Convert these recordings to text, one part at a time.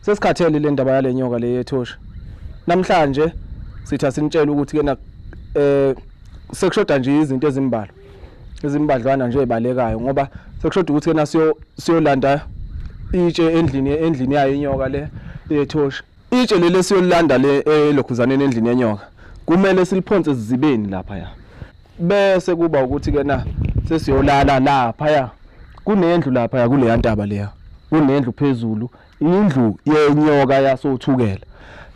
Sesikhathele le ndaba yale nyoka le yethosha. Namhlanje sithi asinitshele ukuthi kena eh sekushoda nje izinto ezimbalwa. Ezimbadlwana nje ebalekayo ngoba sekushoda ukuthi kena siyo siyolanda itshe endlini endlini yayo inyoka le yethosha. Itshe leli esiyolanda le elokhuzaneni endlini yenyoka kumele siliphonse ezizibeni lapha ya. Bese kuba ukuthi ke na sesiyolala lapha ya. Kunendlu lapha ya kuleya ntaba leya. Kunendlu phezulu indlu yenyoka yasothukela.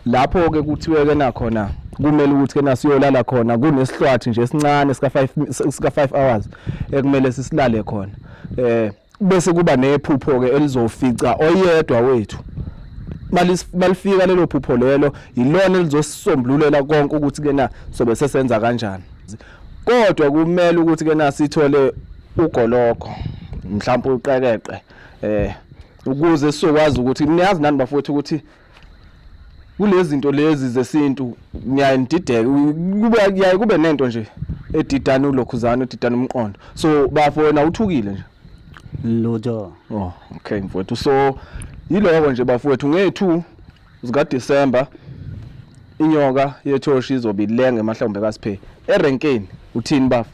Lapho ke kuthiwe ke nakhona kumele ukuthi ke nasiyolala khona kunesihlwathi nje esincane sika 5 sika 5 hours ekumele sisilale khona. Eh bese kuba nephupho ke elizofica oyedwa wethu malifika lelo phupho lelo yilona elizosisombululela konke ukuthi ke na sobe sesenza kanjani kodwa kumele ukuthi ke na sithole ugologo mhlawumbe uqekeqe eh ukuze sizokwazi ukuthi niyazi nani bafowethu ukuthi kulezi zinto lezi zesintu ngiyaye ngidideke kube kuyaye kube nento nje edidana ulokhuzana edidana umqondo so bafo wena uthukile nje lutho oh okay mfowethu so yiloko nje bafowethu nge-2 zika December inyoka yethoshi izobe ilenga emahlombe kaSiphe erenkeni uthini bafo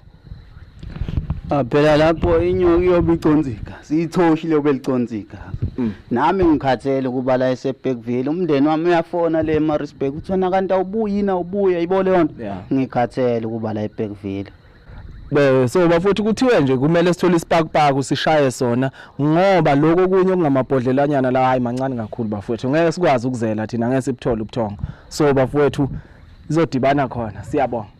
Ah, phela lapho inyoka iyobe iconsa igazi ithoshi liyobe liconsa igazi Nami ngikhathele ukuba la eseBergville umndeni wami uyafona le eMaritzburg uthi wena kanti awubuyi yini awubuye ayibo leyo nto Yeah. ngikhathele ukuba la eBergville Be so bafowethu kuthiwe nje kumele sithole isipakupaku sishaye sona ngoba lokho okunye okungamabhodlelanyana la hayi mancane kakhulu bafowethu ngeke sikwazi ukuzela thina ngeke sibuthole ubuthongo so bafowethu izodibana khona siyabonga.